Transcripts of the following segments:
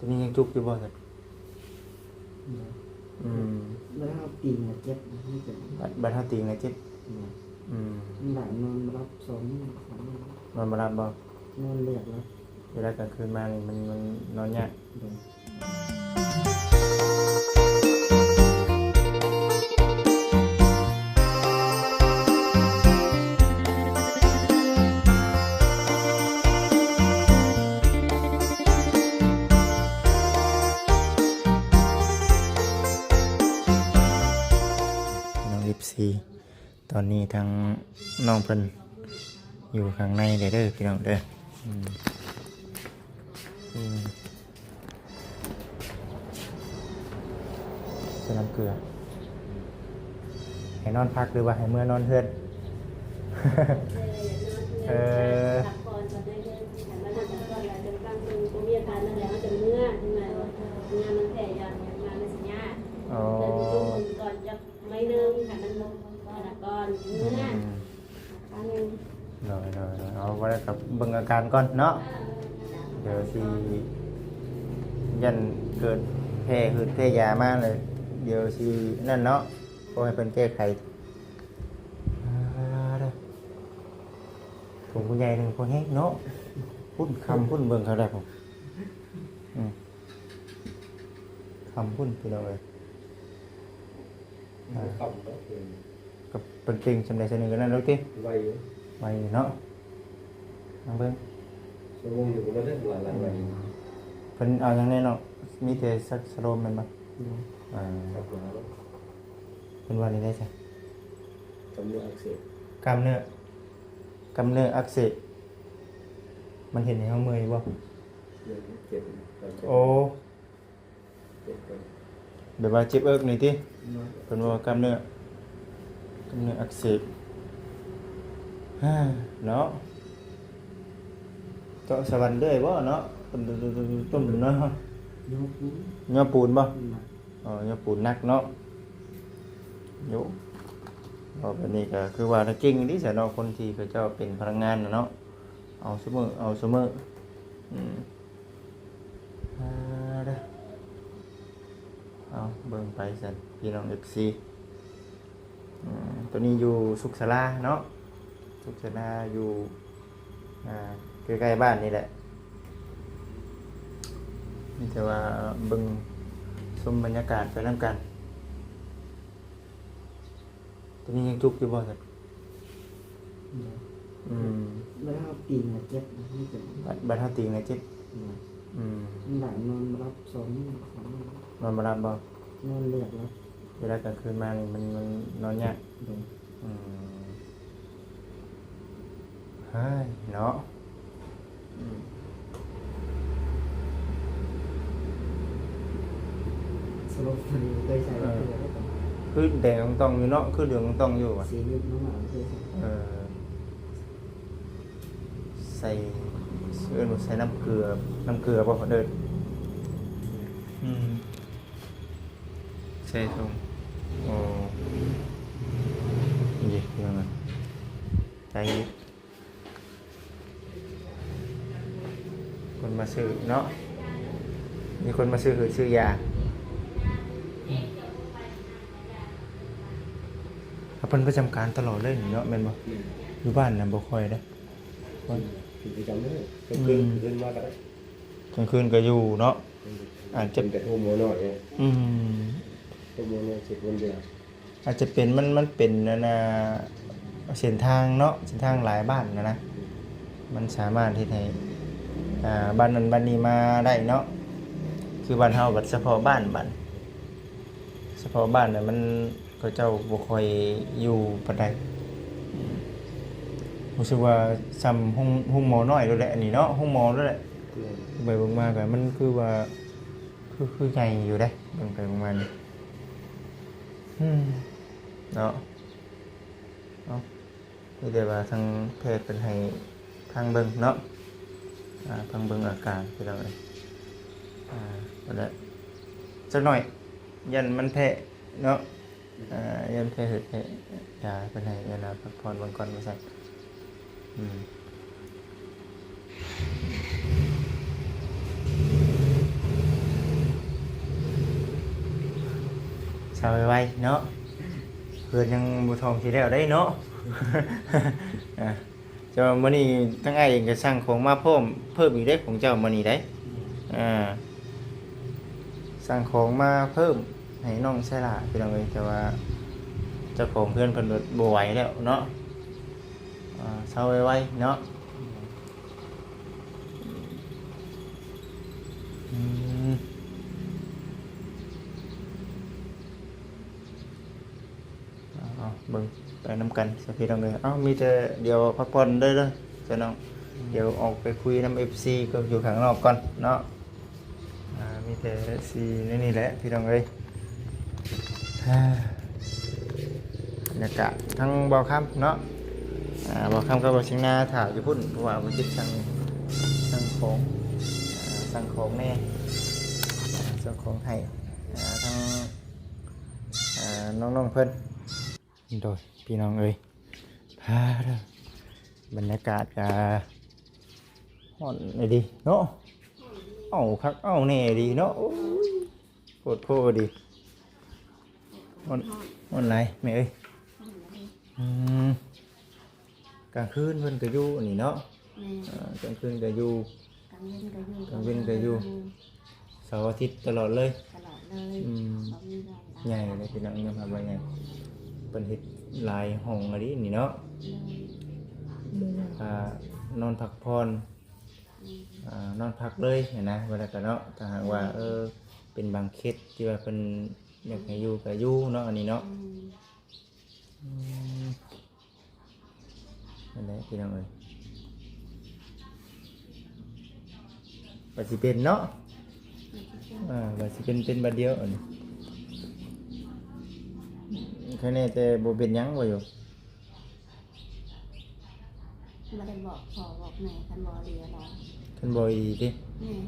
ນີ້ຍັງຈຸກຢູ່ບໍ່ຊັ້ນ? ອືມ ບັດເຮົາຕີງລະເຈັບ ມັນເປັນ ບັດ ບັດເຮົາຕີງລະເຈັບ. ອືມ ມັນຫຼາຍ ນອນບໍ່ຫຼັບສອງມື້ ສາມມື້ ນອນບໍ່ຫຼັບບໍ່? ນອນເລືອກແລ້ວ ເວລາກາງຄືນມານີ້ ມັນ ມັນນອນຍາກ. ໂດຍ ນ້ອງ ເອັຟຊີ ຕອນນີ້ທາງນ້ອງເພິ່ນຢູ່ຂ້າງໃນເດີ ເດີ ພີ່ນ້ອງເດີ. ອືມ ອືມ ໃສ່ນ້ຳເກືອ ໃຫ້ນອນພັກ ຫຼືວ່າໃຫ້ເມືອນອນເຮືອນ? ເອີ ພັກຜ່ອນກ່ອນ ໃຫ້ເຮືອນ ໃຫ້ມານັ່ງພັກຜ່ອນ ແລ້ວຈະໄປຟັງເບິ່ງຜົວເມຍ ຖ້ານັ້ນແຫຼະ ເຮົາຈະເມືອ ເມືອ ເມືອມັນແຜ່ຢາກມາ ມັນຊິຍາກ. ອໍ ເດີນລົງເບິ່ງກ່ອນ ຈັກ ໜ້ອຍໜຶ່ງ ໃຫ້ມັນອັນນັ້ນກ່ອນ ອືມ ເມືອ ອັນໜຶ່ງ. ໂດຍ ໂດຍ ໂດຍ ເອົາ ບໍ່ໄດ້ກໍເບິ່ງອາການກ່ອນເນາະ. ເອີ ດຽວຊິ ຢ້ານເກີດແພ້ ຫືດແພ້ຢາມາແລ້ວ ດຽວຊິນັ້ນເນາະ ຂໍໃຫ້ເພິ່ນແກ້ໄຂ. ອ່າ ເດີ ຜົມຜູ້ໃຫຍ່ໜຶ່ງພໍແຮງເນາະ ພຸ້ນຄຳພຸ້ນ ເບິ່ງເຂົາໄດ້ ອືມ ຄຳພຸ້ນ ພີ່ນ້ອງເອີຍ. ອ່າ ຄຳເນາະ ເອີ ກໍເປັນເກັ່ງສ່ຳໃດສ່ຳໜຶ່ງກໍນັ້ນໂລດຕິ ໄວຢູ່ ໄວຢູ່ເນາະ. ລອງເບິ່ງ ຊົ່ວໂມງໜຶ່ງກໍເບິດແລ້ວ ຫຼາຍໆ ໄວຢູ່. ເພິ່ນເອົາຫຍັງແດ່ເນາະ? ມີແຕ່ຊັກສະໂລມແມ່ນບໍ່? ອືມ ອ່າ ເພິ່ນວ່າແນວໃດຊະ? ກ້າມເນື້ອອັກເສບ ກ້າມເນື້ອ ກ້າມເນື້ອອັກເສບ ມັນເຮັດໃຫ້ເຮົາເມື່ອຍບໍ່? ເຈັບ ໂອ້ ເຈັບ ແບບວ່າເຈັບເອິກນີ້ຕິ? ໂດຍ ເພິ່ນວ່າກ້າມເນື້ອ ກ້າມເນື້ອອັກເສບ ເນາະ. ເຈາະສະຫວັນເລື້ອຍບໍ່ເນາະ? ຕຸ້ມໆໆໆ ເນາະ ຍໍປູນ ຍໍປູນບໍ່? ໂດຍ ອໍ ຍໍປູນໜັກເນາະ. ໂຢ ເວົ້າແບບນີ້ກໍຄືວ່າເກັ່ງດີຊະເນາະ ຄົນທີ່ເຂົາເຈົ້າເປັນພະນັກງານນະເນາະ ເອົາຊຸມື້ ເອົາຊຸມື້. ອືມ ອ່າ ເດີ ເອົາ ເບິ່ງໄປຊັ້ນ ພີ່ນ້ອງ ເອັຟຊີ. ອືມ ໂຕນີ້ຢູ່ສຸກສາລາເນາະ ສຸກສາລາຢູ່ ອ່າ ໃກ້ໆ ບ້ານນີ້ແຫຼະ ມີແຕ່ວ່າເບິ່ງຊົມບັນຍາກາດໄປນຳກັນ. ໂຕນີ້ຍັງຈຸກຢູ່ບໍ່ຊັ້ນ? ອືມ ບັດເຮົາຕີງລະເຈັບ ມັນເປັນ ບັດ ບັດເຮົາຕີງລະເຈັບ. ອືມ ອືມ ມັນຫຼາຍ ນອນບໍ່ຫຼັບສອງມື້ ສາມມື້ ນອນບໍ່ຫຼັບບໍ່? ນອນເລືອກແລ້ວ ເວລາກາງຄືນມານີ້ ມັນ ມັນນອນຍາກ. ໂດຍ ອືມ ເຮີ້ຍເນາະ. ອືມ ສະຫຼຸບເພິ່ນເຄີຍໃສ່ເທື່ອ ເອີ ຄືແດງຕ່ອງຢູ່ເນາະ ຄືເຫຼືອງຕ່ອງຢູ່ຫວາ? ເອີ ໃສ່ ເອີ້ນວ່າໃສ່ນ້ຳເກືອ ນ້ຳເກືອບໍ່ເພິ່ນເອີ້ນ? ອືມ ໃສ່ຖົງ ໂອ້ ນີ້ ພີ່ນ້ອງ ໃສ່ ຄົນມາຊື້ເນາະ ມີຄົນມາຊື້ ຊື້ຢາ ເພິ່ນປະຈຳການຕະຫຼອດເລີຍນີ້ເນາະ ແມ່ນບໍ່? ແມ່ນ ຢູ່ບ້ານນະບໍ່ຄ່ອຍເດ້ ເພິ່ນປະຈຳເລີຍ ກາງຄືນ ອືມ ຄືນມາກໍໄດ້ ກາງຄືນກໍຢູ່ເນາະ ອືມ ອາດຈະເປັນແຕ່ໂຮມໝໍນ້ອຍເດ້ ອືມ ໂຮມໝໍນ້ອຍເຈັດວັນດຽວ. ອາດຈະເປັນ ມັນ ມັນເປັນອັນນ່າ ເສັ້ນທາງເນາະ ເສັ້ນທາງຫຼາຍບ້ານນະນະ ມັນສາມາດເຮັດໃຫ້ ອ່າ ບ້ານນັ້ນບ້ານນີ້ມາໄດ້ເນາະ ຄືບ້ານເຮົາບັດສະເພາະບ້ານ ບັດສະເພາະບ້ານນະ ມັນ ເຂົາເຈົ້າບໍ່ຄ່ອຍຢູ່ປານໃດ ຮູ້ສຶກວ່າສ່ຳໂຮງ ໂຮງໝໍນ້ອຍໂລດແຫຼະ ອັນນີ້ເນາະ ໂຮງໝໍໂລດແຫຼະ ແມ່ນ ເບິ່ງໄປເບິ່ງມາກໍມັນຄືວ່າ ຄື ຄືໃຫຍ່ຢູ່ເດ້ ເບິ່ງໄປເບິ່ງມານີ້ ອືມ ເນາະ ເອົາ ມີແຕ່ວ່າທາງແພດເພິ່ນໃຫ້ຟັງເບິ່ງເນາະ ອ່າ ຟັງເບິ່ງອາການ ພີ່ນ້ອງເອີຍ ອ່າ ນັ້ນແຫຼະ ຈັກໜ້ອຍ ຢ້ານມັນແພ້ເນາະ ອ່າ ຢ້ານແພ້ເຮີດແພ້ຢາ ເພິ່ນໃຫ້ເວລາພັກຜ່ອນເບິ່ງກ່ອນວ່າຊັ້ນ ອືມ. ເອົາໄວໆເນາະ ເພື່ອນຍັງບໍ່ທ່ອງຊິແລ້ວໄດ໋ເນາະ. ອ່າ ແຕ່ວ່າມື້ນີ້ທາງອ້າຍເອງກໍສັ່ງຂອງມາພ້ອມເພີ່ມອີກເດ້ ຂອງເຈົ້າມື້ນີ້ໄດ໋. ອ່າ ສັ່ງຂອງມາເພີ່ມໃຫ້ນ້ອງໄຊລາພີ່ນ້ອງເອີຍ ແຕ່ວ່າເຈົ້າຂອງເຮືອນເພິ່ນບໍ່ໄຫວແລ້ວເນາະ. ອ່າ ເຊົາໄວໆເນາະ. ອືມ ເອົາ ເບິ່ງໄປນຳກັນຊະພີ່ນ້ອງເອີຍ. ເອົ້າ ມີແຕ່ດຽວພັກຜ່ອນເດີ ເດີ ເຈົ້ານ້ອງ. ດຽວອອກໄປຄຸຍນຳເອັຟຊີກໍຢູ່ຂ້າງນອກກ່ອນເນາະ. ອ່າ ມີແຕ່ຊິແນວນີ້ແຫຼະພີ່ນ້ອງເອີຍ. ອ່າ ບັນຍາກາດທາງບ່າວຄຳເນາະ. ອ່າ ບ່າວຄຳກັບບ່າວສິງນາຖ້າຢູ່ພຸ້ນ ເພາະວ່າເພິ່ນຊິສັ່ງ ສັ່ງຂອງ ອ່າ ສັ່ງຂອງແດ່ ອ່າ ສັ່ງຂອງໃຫ້ ອ່າ ທາງ ອ່າ ນ້ອງໆເພິ່ນ. ໂດຍ ພີ່ນ້ອງເອີຍ ພາເດີ ບັນຍາກາດກະຮ້ອນອີ່ຫຼີເນາະ. ເອົາຄັກເອົາແນ່ອີ່ຫຼີເນາະ. ໂອ້ຍ ໂພດໂພອີ່ຫຼີ ຮ້ອນ ຮ້ອນຫຼາຍແມ່ເອີຍ. ອືມ ກາງຄືນເພິ່ນກໍຢູ່ນີ້ເນາະ. ແມ່ນ ເອີ ກາງຄືນກໍຢູ່ ກາງເວັນກໍຢູ່ ກາງເວັນກໍຢູ່ ເສົາອາທິດຕະຫຼອດເລີຍ ຕະຫຼອດເລີຍ. ອືມ ບໍ່ມີວັນໃຫຍ່ເລີຍພີ່ນ້ອງ ຍອມຮັບວ່າໃຫຍ່. ເພິ່ນເຮັດຫຼາຍຫ້ອງອີ່ຫຼີນີ້ເນາະ. ໂດຍ ອ່າ ນອນພັກຜ່ອນ ອືມ ອ່າ ນອນພັກເລີຍຫັ້ນນະ ວ່າແລ້ວກໍເນາະ. ຖ້າຫາກວ່າ ອືມ ເອີ ເປັນບາງເຂດທີ່ວ່າເພິ່ນຢາກໃຫ້ຢູ່ກໍຢູ່ເນາະ ອັນນີ້ເນາະ. ອືມ ອືມ ນັ້ນແຫຼະພີ່ນ້ອງເອີຍ ວ່າຊິເປັນເນາະ. ອ່າ ວ່າຊິເປັນ ເປັນບາດດຽວອັນນີ້. ໃຄແນ່ແຕ່ບໍ່ເປັນຫຍັງວ່າຢູ່. ບໍ່ໄດ້ບອກພໍ່ບອກແມ່ ຄັນບໍ່ດີແລ້ວ ຄັນບໍ່ດີຕິ. ແມ່ນ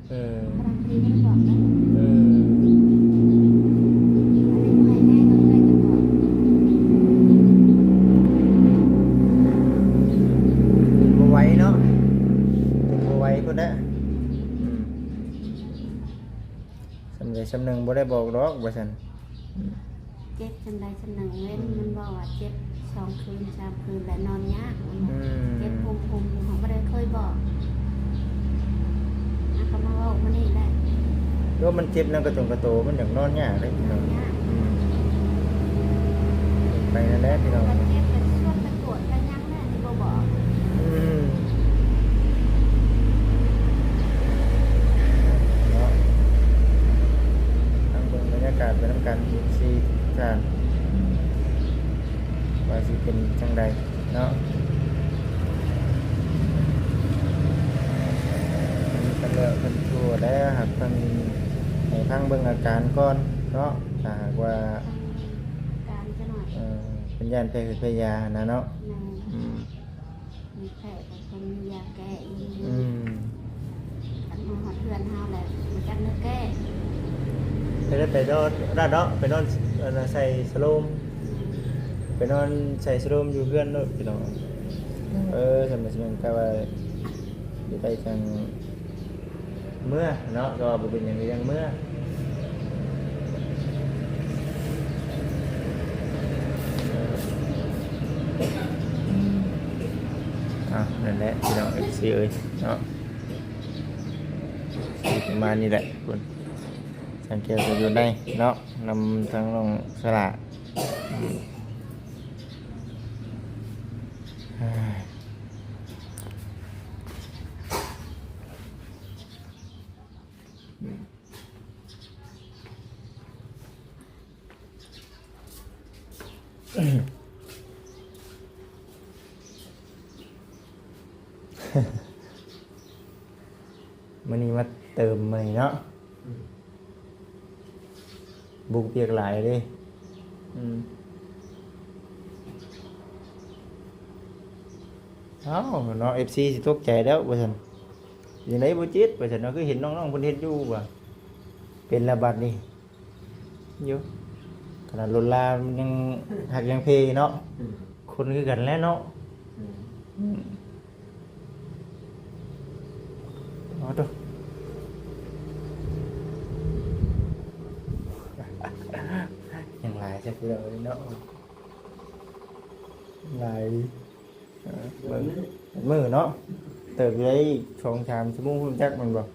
ເອີ ກຳລັງດີບໍ່ໄດ້ບອກເລີຍ. ເອີ ອັນນີ້ເມື່ອຍແຮງກໍເລີຍຈະບອກ ບໍ່ໄຫວເນາະ ບໍ່ໄຫວພຸ້ນແຫຼະ. ອືມ ສ່ຳໃດສ່ຳໜຶ່ງ ບໍ່ໄດ້ບອກດອກວ່າຊັ້ນ. ເຈັບສ່ຳໃດສ່ຳໜຶ່ງເວັນ ອືມ ມັນບອກວ່າເຈັບສອງຄືນສາມຄືນ ແລະນອນຍາກ. ອືມ ເຈັບກຸມໆ ເຮົາບໍ່ໄດ້ເຄີຍບອກ ເຮົາກໍມາເວົ້າມື້ນີ້ແຫຼະ. ໂອ້ ມັນເຈັບນຳກະຕົງກະໂຕ ມັນຢາກນອນຍາກເດ້ພີ່ນ້ອງ. ນອນຍາກ ອືມ ໄປນັ້ນແຫຼະພີ່ນ້ອງ ຄັນເຈັບກໍຊວນໄປກວດໄປຫຍັງ ແມ່ນຊິບໍ່ບອກ. ອືມ ເນາະ ນັ່ງເບິ່ງບັນຍາກາດໄປນຳກັນ ເອັຟຊີ ທຸກທ່ານ ວ່າຊິເປັນຈັ່ງໃດເນາະ. ເພິ່ນແລ້ວ ເພິ່ນທົ່ວແລ້ວ ຫາກເພິ່ນໃຫ້ຟັງເບິ່ງອາການກ່ອນເນາະ. ຖ້າຫາກວ່າ ອາການຈະໜ້ອຍ ເອີ ເພິ່ນຢ້ານແພ້ເຫືອດແພ້ຢາຫັ້ນນະເນາະ. ແມ່ນ ອືມ ມີແພ້ກໍຄົງມີຢາແກ້ອີກ. ອືມ ຄັນມາຮອດເຮືອນເຮົາແລ້ວ ບໍ່ຈັກແນວແກ້. ໄປໄດ້ໄປນອນນັ້ນເນາະ ໄປນອນ ອັນນ່າ ໃສ່ສະໂລມ ໄປນອນໃສ່ສະໂລມຢູ່ເຮືອນໂລດພີ່ນ້ອງ. ເອີ ສຳລັບຊິແມ່ນກະວ່າຢູ່ໄດ້ຈັ່ງ ເມືອເນາະ ກໍວ່າບໍ່ເປັນຫຍັງ ກໍຍັງເມືອ. ອ່ະ ນັ້ນແຫຼະພີ່ນ້ອງ ເອັຟຊີ ເອີຍເນາະ ປະມານນີ້ແຫຼະ. ຄົນສັງເກດກໍຢູ່ໃນເນາະ ນຳທາງນ້ອງສະຫຼາ. ອືມ ມື້ນີ້ມາເຕີມມື້ນີ້ເນາະ. ອືມ ບຸກປຽກຫຼາຍເດ້. ອືມ ເອົ້າເນາະ ເອັຟຊີຊິຕົກໃຈແລ້ວວ່າຊັ້ນ. ຈັ່ງໃດບໍ່ຈິດວ່າຊັ້ນເນາະ ຄືເຫັນນ້ອງໆເພິ່ນເຮັດຢູ່ວ່າ. ເປັນແລ້ວບັດນີ້ ຢູ່ ຂະໜາດລົນລາມັນຍັງຮັກຍັງເພເນາະ. ອືມ ຄົນຄືກັນແຫຼະເນາະ. ອືມ ອືມ ເອົາໂຕ ເ ພີ່ນ້ອງເອີຍເນາະ ຫຼາຍ ເອີ ເບິ່ງມື້ເນາະ ເຕີບຢູ່ໄດ້ສອງສາມຊົ່ວໂມງ ຮູ້ຈັກແມ່ນບໍ່?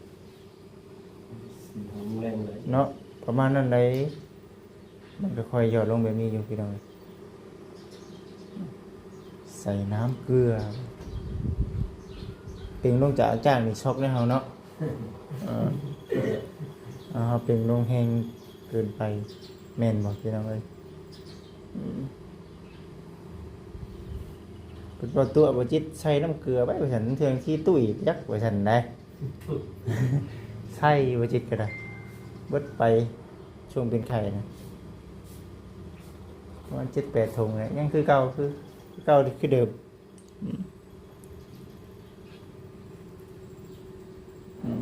ເນາະ ປະມານນັ້ນໃດ໋ ມັນກໍຄ່ອຍຫຍອດລົງແບບນີ້ຢູ່ພີ່ນ້ອງ ໃສ່ນ້ຳເກືອ ເປັນລົງຈາກອາຈານນີ້ຊັອກແລ້ວເຮົາເນາະ ເອີ ເຮົາເປັນລົງແຮງເກີນໄປ ແມ່ນບໍ່ພີ່ນ້ອງເອີຍ? ອືມ ເພິ່ນບໍ່ຕົວະບໍ່ຈິດໃສ່ນ້ຳເກືອໄວ້ວ່າຊັ້ນ ເທື່ອທີ່ຕຸ້ຍຈັກວ່າຊັ້ນໃດ ໃສ່ບໍ່ຈິດກໍໄດ້ ເບິດໄປຊ່ວງເປັນໄຂ້ນະ ປະມານເຈັດແປດຖົງແຫຼະ ຍັງຄືເກົ່າ ຄື ຄືເກົ່າ ຄືເດີມ. ອືມ ອືມ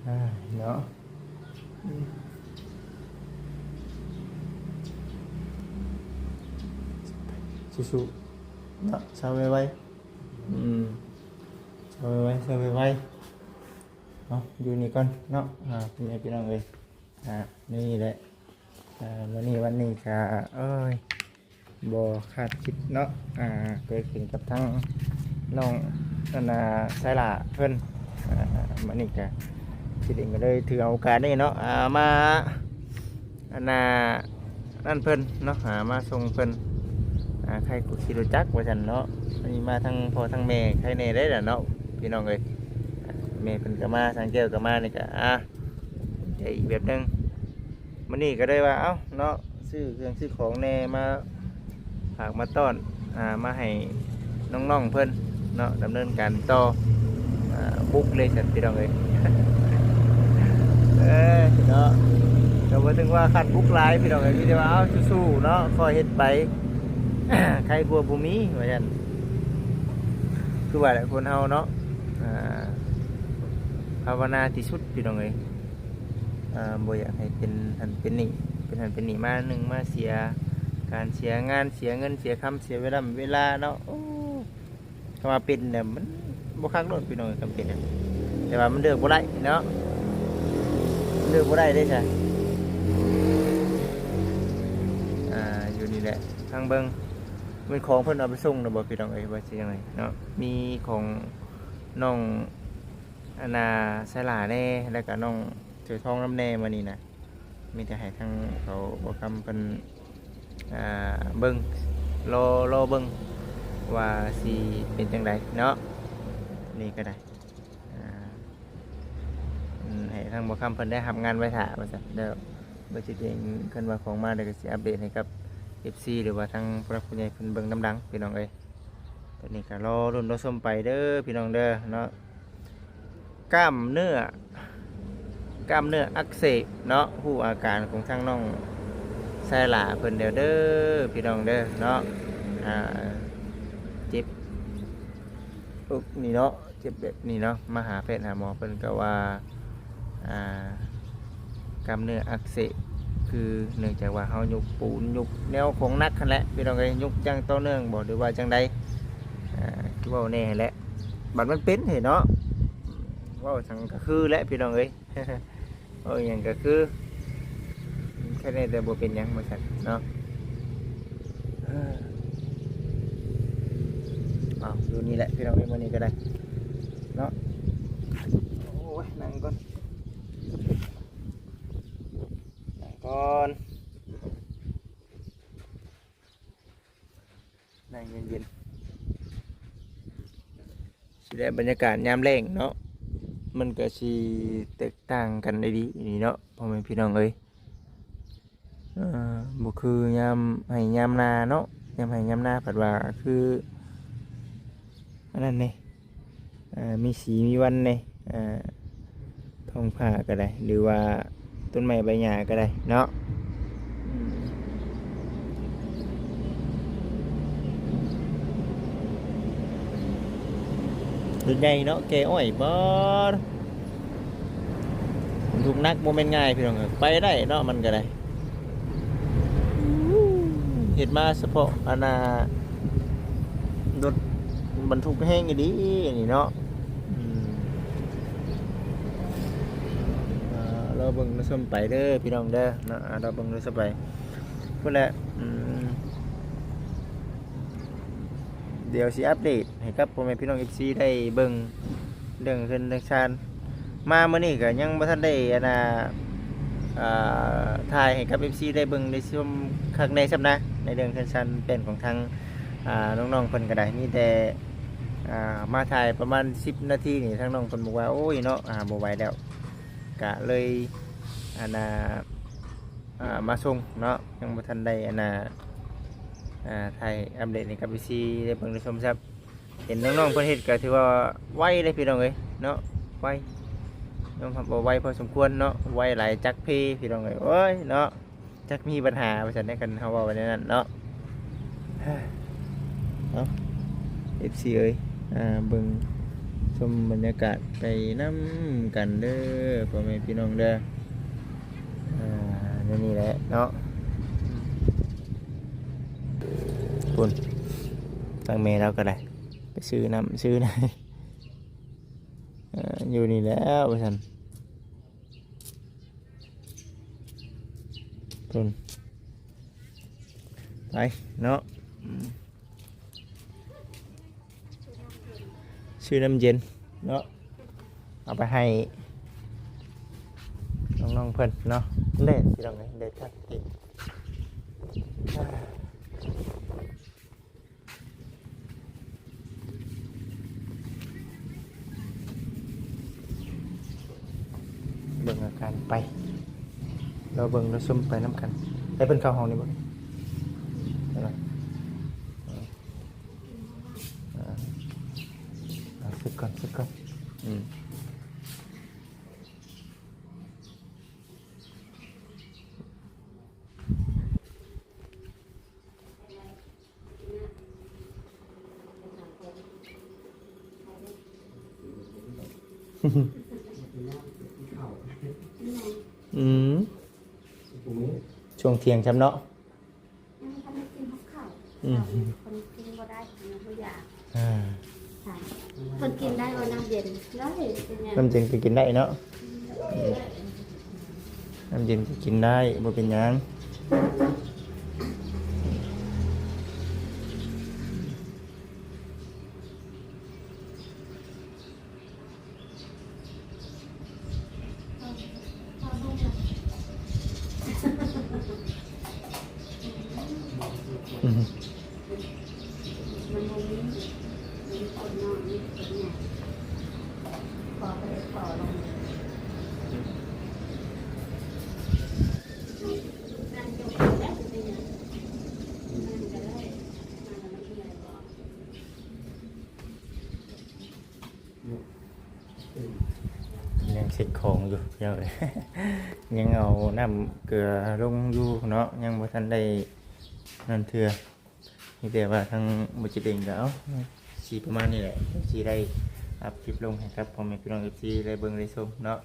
ອ່າ ເນາະ ສູ້ໆ ເນາະ ເຊົາໄວໆ ອືມ ເຊົາໄວໆ ເຊົາໄວໆ ເນາະ ຢູ່ນີ້ກ່ອນເນາະ ອ່າ ພໍ່ແມ່ພີ່ນ້ອງເອີຍ ອ່າ ນີ້ແຫຼະ ອ່າ ມື້ນີ້ວັນນີ້ກະ ເອີຍ ບໍ່ຄາດຄິດເນາະ ອ່າ ເກີດຂຶ້ນກັບທາງນ້ອງ ອັນນ່າ ສາຍຫຼ້າເພິ່ນ ອ່າ ມື້ນີ້ກະ ຊິເອງກໍເລີຍຖືເອົາໂອກາດນີ້ເນາະ ອ່າ ມາ ອັນນ່າ ນັ້ນເພິ່ນເນາະ ອ່າ ມາສົ່ງເພິ່ນ ອ່າ ໃຜກໍຂີ່ລົດຈັກວ່າຊັ້ນເນາະ ອັນນີ້ມາທັງພໍ່ທັງແມ່ ໃຄແນ່ໄດ໋ລະເນາະ ພີ່ນ້ອງເອີຍ ອ່າ ແມ່ເພິ່ນກໍມາ ສາງແກ້ວກໍມາ ນີ້ກໍ ອ່າ ໃຈອີກແບບໜຶ່ງ ມື້ນີ້ກໍໄດ້ວ່າ ເອົ້າ ເນາະ ຊື້ເຄື່ອງຊື້ຂອງແດ່ ມາຝາກມາຕ້ອນ ອ່າ ມາໃຫ້ນ້ອງໆເພິ່ນເນາະ ດຳເນີນການຕໍ່ ອ່າ ບຸກເລີຍຊັ້ນ ພີ່ນ້ອງເອີຍ ເອີ ເນາະ ກໍບໍ່ເຖິງວ່າຂັ້ນບຸກຫຼາຍ ພີ່ນ້ອງເອີຍ ມີແຕ່ວ່າ ເອົ້າ ສູ້ໆເນາະ ຄ່ອຍເຮັດໄປ ໃຄກວ່າບໍ່ມີ ວ່າຊັ້ນ ຄືວ່າແຫຼະ ຄົນເຮົາເນາະ ອ່າ ພາວະນາທີ່ສຸດ ພີ່ນ້ອງເອີຍ ອ່າ ບໍ່ຢາກໃຫ້ເປັນຫັ້ນເປັນນີ້ ເປັນຫັ້ນເປັນນີ້ ມາໜຶ່ງມາເສຍການເສຍງານ ເສຍເງິນເສຍຄຳ ເສຍເວລາ ເວລາເນາະ ໂອ້ ຄຳວ່າເປັນນະ ມັນບໍ່ຄັກໂລດ ພີ່ນ້ອງເອີຍ ຄຳເປັນນະ ແຕ່ວ່າມັນເລືອກບໍ່ໄດ້ເນາະ ເລືອກບໍ່ໄດ້ເດ້ຊະ ອ່າ ຢູ່ນີ້ແຫຼະ ທາງເບິ່ງ ແມ່ນຂອງເພິ່ນເອົາໄປສົ່ງແລ້ວບໍ່ ພີ່ນ້ອງເອີຍ ວ່າຊິຈັ່ງໃດເນາະ ມີຂອງນ້ອງ ອັນນ່າ ສາຍຫຼ້າແດ່ ແລ້ວກະນ້ອງເສືອທອງນຳແດ່ ມື້ນີ້ນະ ມີແຕ່ໃຫ້ທາງເຂົາບໍ່ຄຳເພິ່ນ ອ່າ ເບິ່ງ ລໍ ລໍເບິ່ງວ່າຊິເປັນຈັ່ງໃດເນາະ ນີ້ກໍໄດ້ ອ່າ ໃຫ້ທາງບໍ່ຄຳເພິ່ນໄດ້ຮັບງານໄວ້ຖ້າວ່າຊັ້ນ ແລ້ວບໍ່ຊິເອງ ຄັນວ່າຂອງມາແລ້ວກໍຊິອັບເດດໃຫ້ກັບເອັຟຊີ ຫຼືວ່າທາງຜູ້ຫຼັກຜູ້ໃຫຍ່ເພິ່ນເບິ່ງນຳຫຼັງ ພີ່ນ້ອງເອີຍ. ຕອນນີ້ກໍລໍລຸ້ນລໍຊົມໄປເດີພີ່ນ້ອງເດີເນາະ ກ້າມເນື້ອ ກ້າມເນື້ອອັກເສບເນາະ ຮູ້ອາການຂອງທາງນ້ອງສາຍຫຼ້າເພິ່ນແລ້ວເດີພີ່ນ້ອງເດີເນາະ ອ່າ ເຈັບ ອຶກນີ້ເນາະ ເຈັບແບບນີ້ເນາະ ມາຫາແພດຫາໝໍເພິ່ນກໍວ່າ ອ່າ ກ້າມເນື້ອອັກເສບ ຄືເນື່ອງຈາກວ່າເຮົາຍົກປູນ ຍົກແນວຂອງໜັກຫັ້ນແຫຼະ ພີ່ນ້ອງເອີຍ ຍົກຢ່າງຕໍ່ເນື່ອງບໍ ຫຼືວ່າຈັ່ງໃດ ອ່າ ຄືເວົ້າແນ່ຫັ້ນແຫຼະ ບັດມັນເປັນເດເນາະ ເວົ້າຫຍັງກໍຄືແຫຼະ ພີ່ນ້ອງເອີຍ. ເວົ້າອີ່ຫຍັງກໍຄື ແຄ່ນີ້ແຕ່ບໍ່ເປັນຫຍັງວ່າຊັ້ນເນາະ ເອີ ເອົາ ຢູ່ນີ້ແຫຼະພີ່ນ້ອງເອີຍ ມື້ນີ້ກໍໄດ້ເນາະ ໂອ້ຍ ນັ່ງກ່ອນ ນັ່ງກ່ອນ. ນັ່ງເຢັນໆ ຊິໄດ້ບັນຍາກາດຍາມແລ້ງເນາະ ມັນກໍຊິແຕກຕ່າງກັນໄດ້ດີນີ້ເນາະ ພໍ່ແມ່ພີ່ນ້ອງເອີຍ ເອີ ບໍ່ຄືຍາມໄຮ່ຍາມນາເນາະ ຍາມໄຮ່ຍາມນາພັດວ່າຄື ອັນນັ້ນເດ ເອີ ມີສີມີວັນເດ ເອີ ທ້ອງຟ້າກໍໄດ້ ຫຼືວ່າຕົ້ນໄມ້ໃບຫຍ້າກໍໄດ້ເນາະ ອືມ ລົດໃຫຍ່ເນາະ ແກ່ອ້ອຍ ບໍ່ ບັນທຸກໜັກບໍ່ແມ່ນງ່າຍພີ່ນ້ອງເອີຍ ໄປໄດ້ເນາະ ມັນກໍໄດ້ ເຮັດມາສະເພາະອັນນ່າ ລົດບັນທຸກແຮງອີ່ຫຼີນີ້ເນາະ ອືມ ອ່າ ລໍ ເບິ່ງລະຊົມໄປເດີພີ່ນ້ອງເດີເນາະ ອ່າ ລອງເບິ່ງລະຊົມໄປພຸ້ນແຫຼະ. ອືມ ດຽວຊິອັບເດດໃຫ້ກັບພໍ່ແມ່ພີ່ນ້ອງເອັຟຊີໄດ້ເບິ່ງເລື່ອງເຮືອນເລື່ອງຊານ. ມາມື້ນີ້ກໍຍັງບໍ່ທັນໄດ້ ອັນນ່າ ອ່າ ຖ່າຍໃຫ້ກັບເອັຟຊີໄດ້ເບິ່ງໄດ້ຊົມຄັກແນ່ຊ້ຳນະ ໃນເລື່ອງເຮືອນຊານແປນຂອງທາງ ອ່າ ນ້ອງໆເພິ່ນກໍໄດ້ ມີແຕ່ ອ່າ ມາຖ່າຍປະມານສິບນາທີນີ້ ທາງນ້ອງເພິ່ນບອກວ່າ ໂອ້ຍເນາະ ອ່າ ບໍ່ໄຫວແລ້ວ ກະເລີຍ ອັນນ່າ ອ່າ ມາສົ່ງເນາະ ຍັງບໍ່ທັນໄດ້ ອັນນ່າ ອ່າ ຖ່າຍອັບເດດໃຫ້ກັບເອັຟຊີໄດ້ເບິ່ງໄດ້ຊົມຊ້ຳ. ເຫັນນ້ອງໆເພິ່ນເຮັດກໍຖືວ່າໄວເດ້ພີ່ນ້ອງເອີຍເນາະ ໄວ ຍອມຮັບວ່າໄວພໍສົມຄວນເນາະ ໄວຫຼາຍຈັກເພພີ່ນ້ອງເອີຍ ໂອ້ຍເນາະ ຈັກມີບັນຫາວ່າຊັ້ນເດ້ ຄັນເຮົາເວົ້າໄປແນວນັ້ນເນາະ. ເອົາ ເອັຟຊີເອີຍ ອ່າ ເບິ່ງຊົມບັນຍາກາດໄປນຳກັນເດີ ພໍ່ແມ່ພີ່ນ້ອງເດີ ອ່າ ແນວນີ້ແຫຼະເນາະ. ພຸ້ນ ທາງແມ່ລາວກໍໄດ້ໄປຊື້ນ້ຳຊື້ໃນ ເອີ ຢູ່ນີ້ແລ້ວວ່າຊັ້ນ. ພຸ້ນ ໄປເນາະ ອືມ ຊື້ນ້ຳເຢັນເນາະ ເອົາໄປໃຫ້ນ້ອງໆເພິ່ນເນາະ. ແດດພີ່ນ້ອງເອີຍ ແດດຄັກເກະ. ເບິ່ງອາການໄປ ລອເບິ່ງລອຊົມໄປນຳກັນ. ໃຫ້ເພິ່ນເຂົ້າຫ້ອງນີ້ບໍ່? ເຫັນບໍ່? ອ່າ ອ່າ ເສັດກ່ອນ ເສັດກ່ອນ ອືມ. ອືມ ຊ່ວງທ່ຽງຊ້ຳເນາະ. ອືມ ເພິ່ນກິນກັບເຂົ້າ ອືມ ເພິ່ນກິນບໍ່ໄດ້ ເພິ່ນບໍ່ຢາກ ອ່າ ເພິ່ນກິນໄດ້ບໍ່ນ້ຳເຢັນ? ໄດ້ ເປັນຫຍັງ? ນ້ຳເຢັນກໍກິນໄດ້ເນາະ ອືມ ນ້ຳເຢັນກໍກິນໄດ້ ບໍ່ເປັນຫຍັງ. ຍັງເຊັກຂອງຢູ່ພີ່ນ້ອງເອີຍ ຍັງເອົານ້ຳເກືອລົງຢູ່ເນາະ ຍັງບໍ່ທັນໄດ້ນັ້ນເທື່ອ. ມີແຕ່ວ່າທາງບໍ່ຈິດເອງກໍ ເອົ້າ ຊິປະມານນີ້ແຫຼະ ຊິໄດ້ອັບຄລິບລົງໃຫ້ກັບພໍ່ແມ່ພີ່ນ້ອງເອັຟຊີໄດ້ເບິ່ງໄດ້ຊົມເນາະ.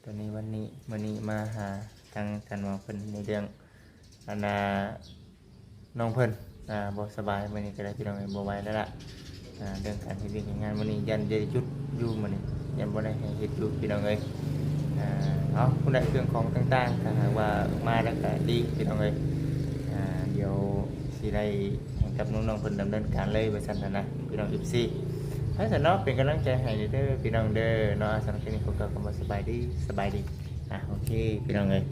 ຕອນນີ້ວັນນີ້ ມື້ນີ້ມາຫາທາງທ່ານໝໍເພິ່ນໃນເລື່ອງ ອັນນ່າ ນ້ອງເພິ່ນ ອ່າ ບໍ່ສະບາຍ ມື້ນີ້ກໍໄດ້ພີ່ນ້ອງເອີຍ ບໍ່ໄຫວແລ້ວລະ ອ່າ ເລື່ອງການເຮັດວຽກເຮັດງານ ມື້ນີ້ຢ້ານໄດ້ຢຸດຢູ່ ມື້ນີ້ຢ້ານບໍ່ໄດ້ໃຫ້ເຮັດຢູ່ພີ່ນ້ອງເອີຍ. ອ່າ ເອົາ ຜູ້ໃດເຄື່ອງຂອງຕ່າງໆ ຖ້າຫາກວ່າມາແລ້ວກໍດີພີ່ນ້ອງເອີຍ ອ່າ ດຽວຊິໄດ້ໃຫ້ກັບນ້ອງໆເພິ່ນດຳເນີນການເລີຍວ່າຊັ້ນນະ ພີ່ນ້ອງເອັຟຊີ. ໃຫ້ຊັ້ນເນາະ ເປັນກຳລັງໃຈໃຫ້ເດີພີ່ນ້ອງເດີເນາະ. ສຳລັບຄລິບນີ້ຂໍກ່າວຄຳວ່າສະບາຍດີ ສະບາຍດີ. ອ່າ ໂອເຄ ພີ່ນ້ອງເອີຍ.